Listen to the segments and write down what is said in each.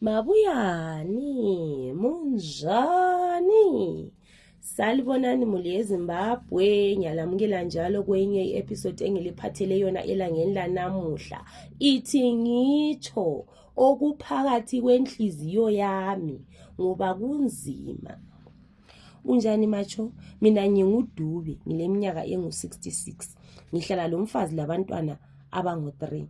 Mabuyani, munjani? Salibonani muli eZimbabwe, ngiyalamukela njalo kwenye episode engiliphathele yona elangeni lanamuhla. Ithi ngitsho okuphakathi kwenhliziyo yami ngoba kunzima. Unjani macho? Mina nginguDube, ngileminyaka engu-66. Ngihlala lo mfazi labantwana abangu-3.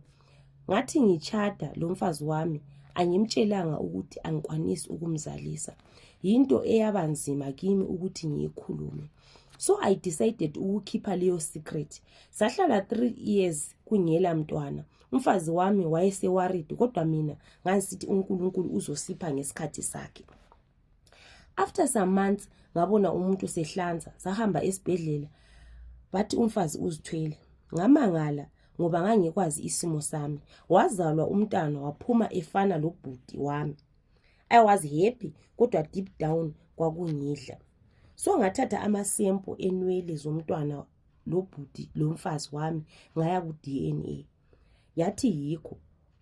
Ngathi ngichata lo mfazi wami angimtshelanga ukuthi angikwanisi ukumzalisa. Yinto eyabanzima kimi ukuthi ngiyikhulume. So I decided ukukhipha leyo secret. Sahlala 3 years kungela mntwana. Umfazi wami wayese worried kodwa mina ngasithi uNkulunkulu uzosipha ngesikhathi sakhe. After some months ngabona umuntu sehlanza, sahamba esibhedlela. Bathi umfazi uzithwele. Ngamangala ngoba ngangikwazi isimo sami. Wazalwa umntwana waphuma efana lobhudi wami. I was happy kodwa deep down kwakungidla. So ngathatha amasample enwele zomntwana lobhudi lomfazi wami ngaya ku DNA. Yathi yikho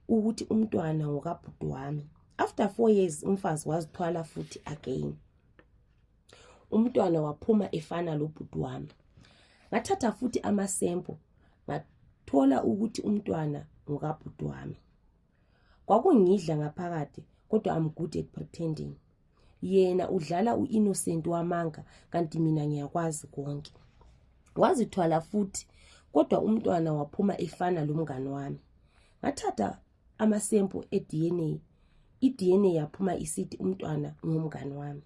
ukuthi umntwana ngokabhudi wami. After 4 years umfazi wazithwala futhi again. Umntwana waphuma efana lobhudi wami. Ngathatha futhi amasample ngathola ukuthi umntwana ngokabhudi wami. Kwakungidla ngaphakathi kodwa I'm good at pretending. Yena udlala uinnocent wamanga kanti mina ngiyakwazi konke. Wazithwala futhi kodwa umntwana waphuma efana lomngane wami. Ngathatha amasample eDNA. iDNA yaphuma isithi umntwana ngomngane wami.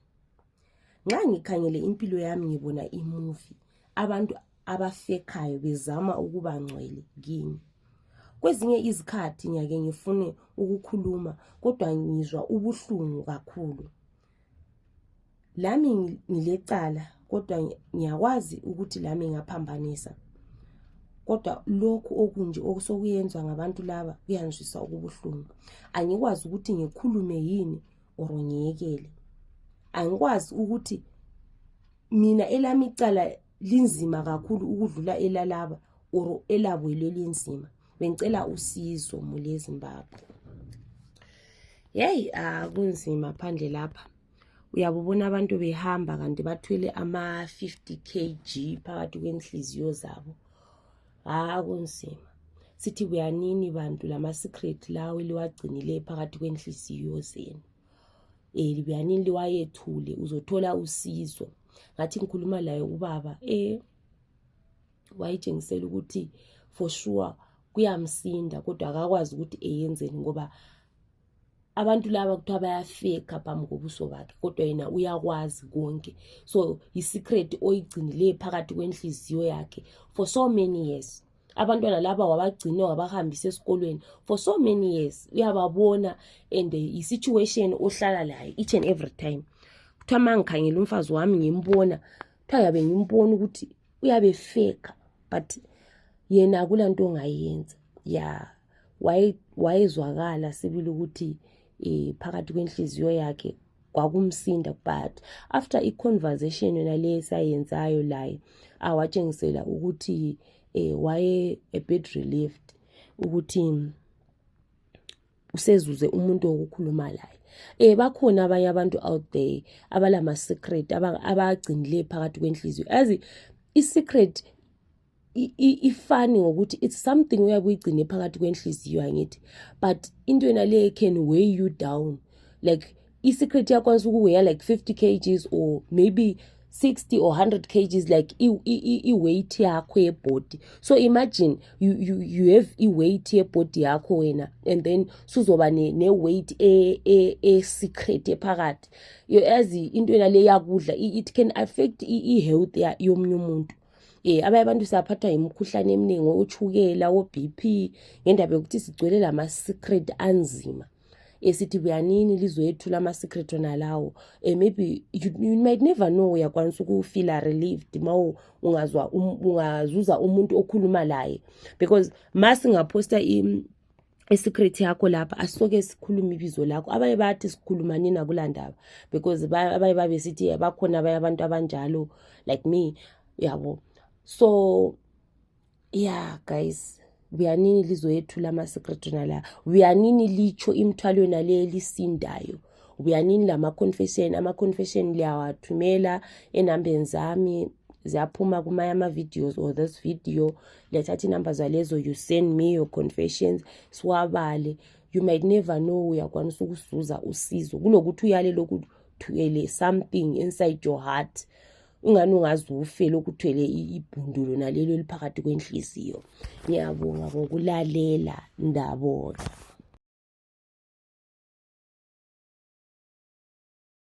Nxa ngikhangele impilo yami ngibona imovie. Abantu abafekayo bezama ukuba ngcwele kimi. Kwezinye izikhathi ngiyake ngifune ukukhuluma kodwa ngizwa ubuhlungu kakhulu. Lami ngilecala kodwa ngiyakwazi ukuthi lami ngaphambanisa. Kodwa lokhu okunje okusokuyenza ngabantu laba kuyangizwisa ukubuhlungu. Angikwazi ukuthi ngikhulume yini or ngiyekele. Angikwazi ukuthi mina elami icala linzima kakhulu ukudlula elalaba or elabo linzima. Bengicela usizo muli eZimbabwe. Hey, kunzima phandle lapha. Uyabona abantu behamba kanti bathwele ama 50 kg phakathi kwenhliziyo zabo. Kunzima. Sithi buyanini bantu lama secret lawo liwagcinile phakathi kwenhliziyo zenu. Buyanini liwayethule uzothola usizo. Ngathi ngikhuluma laye ubaba wayitshengisela ukuthi for sure kuyamsinda kodwa akakwazi ukuthi eyenzeni ngoba abantu laba kuthiwa bayafeka phambi kobuso bakhe kodwa yena uyakwazi konke. So isecret oyigcinile phakathi kwenhliziyo yakhe for so many years. Abantwana laba wabagcina wabahambisa esikolweni for so many years. Uyababona and isituation ohlala layo each and every time. Kuthiwa mangikhangela umfazi wami ngimbona, kuthiwa yabe ngimbona ukuthi uyabe feka but yena akulanto ongayenza. Wayezwakala sibili ukuthi phakathi kwenhliziyo yakhe kwakumsinda but after i-conversation yona le sayenzayo laye awatshengisela ukuthi waye a bit relieved ukuthi usezuze umuntu wokukhuluma laye. Bakhona abanye abantu out there abalama secret abagcinile phakathi kwenhliziyo. Azi i-secret ifani ngokuthi it's something uyabuyigcine phakathi kwenhliziyo angithi but into yena le can weigh you down. Like i-secret yakwanisa ukuweya like 50 kgs or maybe 60 or 100 kgs like i-weight yakho yebody. So imagine you have i-weight yebody yakho wena and then suzoba ne-weight secret ephakathi. Yazi into yena le yakudla it can affect i-health yomunye umuntu. Abanye abantu saphathwa imikhuhlane eminingi ochukela o-BP ngendaba yokuthi sigcwele lama secret anzima. Sithi buyanini lizoyethula ama secret ona lawo. Maybe you might never know uyakwanisa ukufeel relieved ma ungazuza umuntu okhuluma laye because masingaphosta secret yakho lapha asoke sikhuluma ibizo lakho. Abanye bathi sikhuluma nina kulandaba because abanye babe sithi bakhona abanye abantu abanjalo like me yabo. So yeah guys, uyanini lizoyethula ama-secret nala, uyanini litsho imithwalo yona le lisindayo, uyanini lama-confession. Ama-confession liyawathumela enambeni zami, ziyaphuma kumanye ama-videos or this video, lethatha inamba zalezo, you send me your confessions, siwabale. You might never know, uyakwanisa ukuzuza usizo kunokuthi uyale lokuthwele something inside your heart, ungani ungazi ufe lokuthwele ibhundulo nalelo eliphakathi kwenhliziyo. Ngiyabonga ngokulalela, ndabonga.